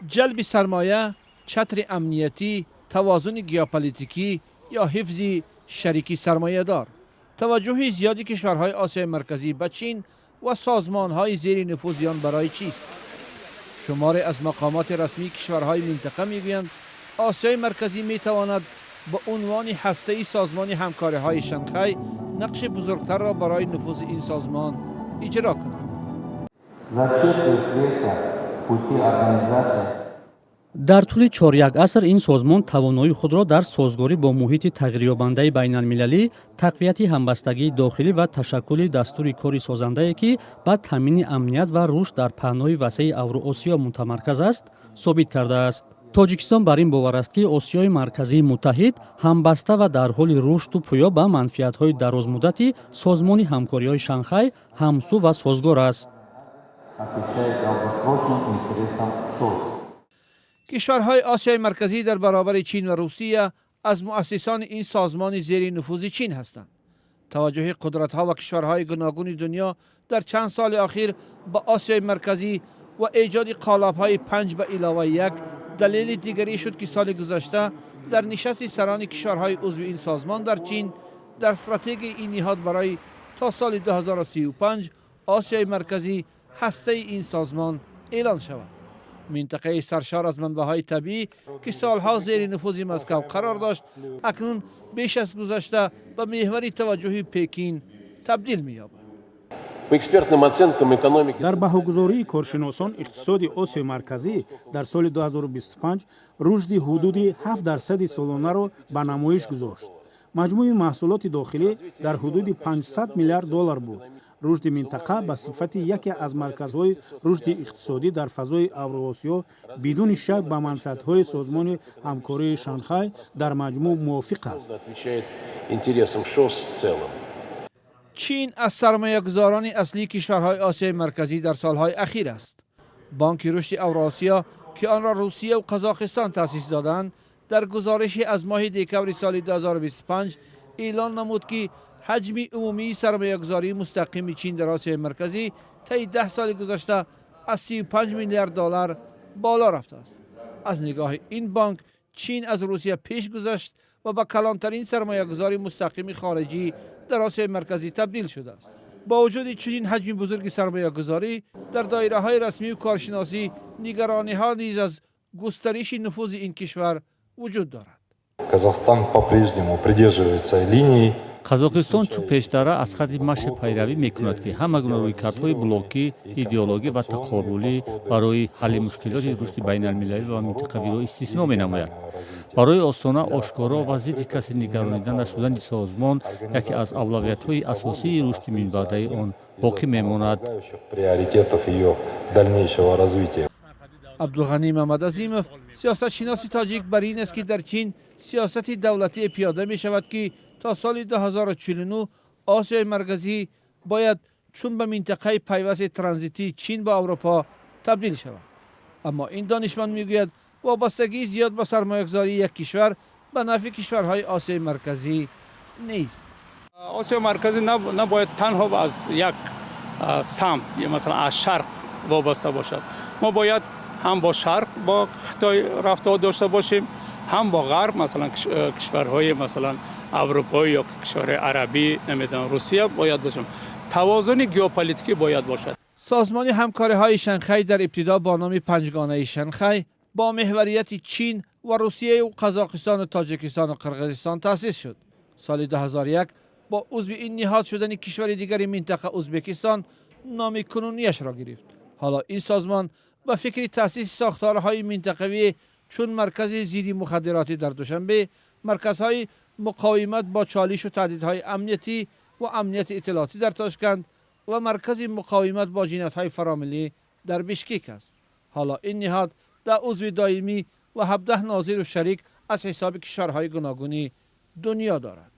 Ҷалби сармоя, чатри амниятӣ, тавозуни геополитикӣ ё ҳифзи шарики сармоядор. Таваҷҷӯҳи зиёди кишварҳои Осиёи Марказӣ ба Чин ва созмонҳои зери нуфузи он барои чист? Шуморе аз мақомоти расмии кишварҳои минтақа мегӯянд, Осиёи Марказӣ метавонад ба унвони ҳастаи Созмони ҳамкориҳои Шанхай нақши бузургтарро барои нуфузи ин созмон иҷро кунад. За четверть века пути организации Дар тӯли чоряк аср ин созмон тавоноии худро дар созгорӣ бо муҳити тағйирёбандаи байналмилалӣ, тақвияти ҳамбастагии дохилӣ ва ташаккули дастури кори созандае, ки ба таъмини амният ва рушд дар паҳнои васеи Авроосиё мутамарказ аст, собит кардааст. Тоҷикистон бар ин бовар аст, ки Осиёи Марказии муттаҳид, ҳамбаста ва дар ҳоли рушду пӯё ба манфиатҳои дарозмуддати Созмони ҳамкориҳои Шанхай ҳамсӯ ва созгор аст. отвечает долгосрочным интересам ШОС. Кишварҳои Осиёи Марказӣ дар баробари Чин ва Русия аз муассисони ин созмони зери нуфузи Чин ҳастанд. Таваҷҷӯҳи қудратҳо ва кишварҳои гуногуни дунё дар чанд соли охир ба Осиёи Марказӣ ва эҷоди қолабҳои 5+1 далели дигарӣ шуд, ки соли гузашта дар нишасти сарони кишварҳои узви ин созмон дар Чин дар стратегияи ин ниҳод барои то соли 2035 Осиёи Марказӣ ҳастаи ин созмон эълон шавад. Минтақаи саршор аз манбаъҳои табиӣ, ки солҳо зери нуфузи Москав қарор дошт, акнун беш аз гузашта ба меҳвари таваҷҷӯҳи Пекин табдил меёбад. По экспертным оценкам экономики Дар баҳогузории коршиносон, иқтисоди Осиёи Марказӣ дар соли 2025 рушди ҳудуди 7 дарсади солонаро ба намоиш гузошт. Маҷмӯи маҳсулоти дохилӣ дар ҳудуди 500 миллиард доллар буд. Рушди минтақа ба сифати яке аз марказҳои рушди иқтисодӣ дар фазои Авроосиё бидуни шак ба манфиатҳои Созмони ҳамкории Шанхай дар маҷмӯъ мувофиқ аст. отвечает интересам ШОС в целом. Чин аз сармоягузорони аслии кишварҳои Осиёи Марказӣ дар солҳои ахир аст. Бонки рушди Авроосиё, ки онро Русия ва Қазоқистон таъсис доданд, дар гузориши аз моҳи декабри соли 2025 эълон намуд, ки ҳаҷми умумии сармоягузории мустақими Чин дар Осиёи Марказӣ таи 10 соли гузашта аз 35 миллиард доллар боло рафтааст. Аз нигоҳи ин бонк, Чин аз Русия пеш гузашт ва ба калонтарин сармоягузори мустақими хориҷӣ дар Осиёи Марказӣ табдил шудааст. Бо вуҷуди чунин ҳаҷми бузурги сармоягузорӣ, дар доираҳои расмию коршиносӣ нигарониҳо низ аз густариши нуфузи ин кишвар вуҷуд дорад. Казахстан по-прежнему придерживается линии Қазоқистон чун пештара аз хатти маши пайравӣ мекунад, ки ҳама гуна рӯйкардҳои блокӣ, идеологӣ ва тақобулӣ барои ҳалли мушкилоти рушди байналмилалӣ ва минтақавиро истисно менамояд. Барои Остона ошкоро ва зидди касе нигаронида нашудани созмон яке аз авлавиятҳои асосии рушди минбаъдаи он боқӣ мемонад. приоритетов ее дальнейшего развития. Абдуғанӣ Мамадазимов, сиёсатшиноси тоҷик, бар ин аст, ки дар Чин сиёсати давлатие пиёда мешавад, ки то соли 2049 Осиёи Марказӣ бояд чун ба минтақаи пайвасти транзитии Чин бо Аврупо табдил шавад. Аммо ин донишманд мегӯяд, вобастагии зиёд ба сармоягузории як кишвар ба нафъи кишварҳои Осиёи Марказӣ нест. Осиёи Марказӣ набояд танҳо аз як самт, масалан аз шарқ вобаста бошад. Мо бояд ҳам бо шарқ, бо Хитой рафтуомад дошта бошем, ҳам бо ғарб, масалан кишварҳои масалан аврупоӣ ё кишварҳои арабӣ, намедонам, Русия бояд бошем. Тавозуни геополитикӣ бояд бошад. Созмони ҳамкориҳои Шанхай дар ибтидо бо номи Панҷгонаи Шанхай бо меҳварияти Чин ва Русияю Қазоқистону Тоҷикистону Қирғизистон таъсис шуд. Соли 2001 бо узви ин ниҳод шудани кишвари дигари минтақа, Ӯзбекистон, номи кунунияшро гирифт. Ҳоло ин созмон ба фикри таъсиси сохторҳои минтақавӣ чун маркази зидди мухаддиротӣ дар Душанбе, марказҳои муқовимат бо чолишу таҳдидҳои амниятӣ ва амнияти иттилоотӣ дар Тошканд ва маркази муқовимат бо ҷиноятҳои фаромиллӣ дар Бишкек аст. Ҳоло ин ниҳод 10 узви доимӣ ва 17 нозиру шарик аз ҳисоби кишварҳои гуногуни дунё дорад.